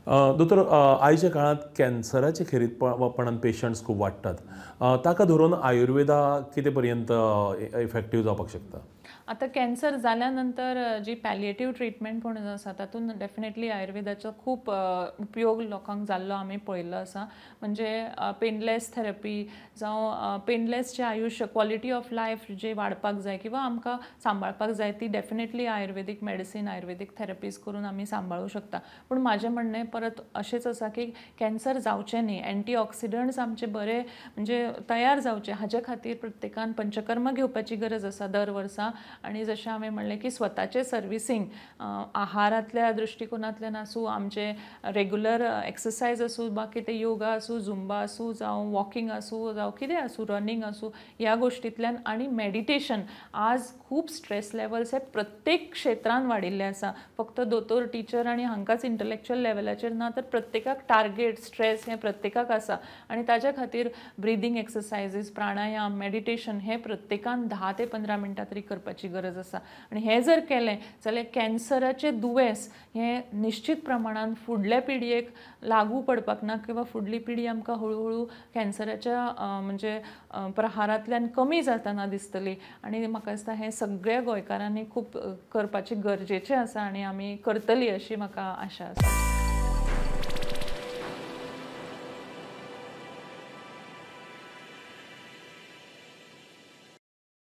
दोतोर, आयच्या काळांत कॅन्सराचे खेरीतपणान पेशंट्स खूब वाडटात, ताका धरून आयुर्वेदा कितें पर्यंत इफेक्टीव जावपाक शकता? आतां कॅन्सर जाल्या नंतर जी पॅलिएटीव ट्रिटमेंट म्हणून आसा तातूंत डेफिनेटली आयुर्वेदाचो खूब उपयोग लोकांक जाल्लो आमी पळयल्लो आसा. म्हणजे पेनलेस थेरपी जावं पेनलेस जें आयुश्य क्वॉलिटी ऑफ लायफ जे वाडपाक जाय किंवां आमकां सांबाळपाक जाय ती definitely Ayurvedic medicine Ayurvedic therapies करून आमी सांबाळूं शकता. पूण म्हाजें म्हणणें परत अशेंच आसा की कॅन्सर जावचें न्ही, एंटीऑक्सिडंट्स आमचे बरे म्हणजे तयार जावचे हाजे खातीर प्रत्येकान पंचकर्म घेवपाची गरज आसा दर वर्सा. आनी जशें हांवें म्हणलें की स्वताचें सर्विसींग आहारांतल्या दृश्टिकोनांतल्यान आसूं, आमचें रेगुलर एक्सरसायज आसूं, बाकी ते योगा आसूं, झुंबा आसूं, जावं वॉकिंग आसूं, जावं कितें आसूं, रनिंग आसूं, ह्या गोश्टींतल्यान आनी मेडिटेशन. आज खूब स्ट्रेस लेवल्स हे प्रत्येक क्षेत्रान वाडिल्ले आसा, फक्त दोतोर टिचर आनी हांकांच इंटलेक्चुअल लेवलाचेर ना तर प्रत्येकाक टार्गेट स्ट्रेस हें प्रत्येकाक आसा आनी ताज्या खातीर ब्रिदींग एक्सरसायजीस, प्राणायाम, मेडिटेशन हें प्रत्येकान 10 ते 15 मिनटां तरी करपाची गरज आसा. आनी हें जर केलें जाल्यार कॅन्सराचें दुयेंस हें निश्चित प्रमाणान फुडल्या पिळगेक लागू पडपाक ना किंवा फुडली पिळगी आमकां हळुहळू कॅन्सराच्या म्हणजे प्रहारांतल्यान कमी जातना दिसतली. आनी म्हाका दिसता हें सगळ्या गोंयकारांनी खूब करपाचें गरजेचें आसा आनी आमी करतली अशी म्हाका आशा आसा.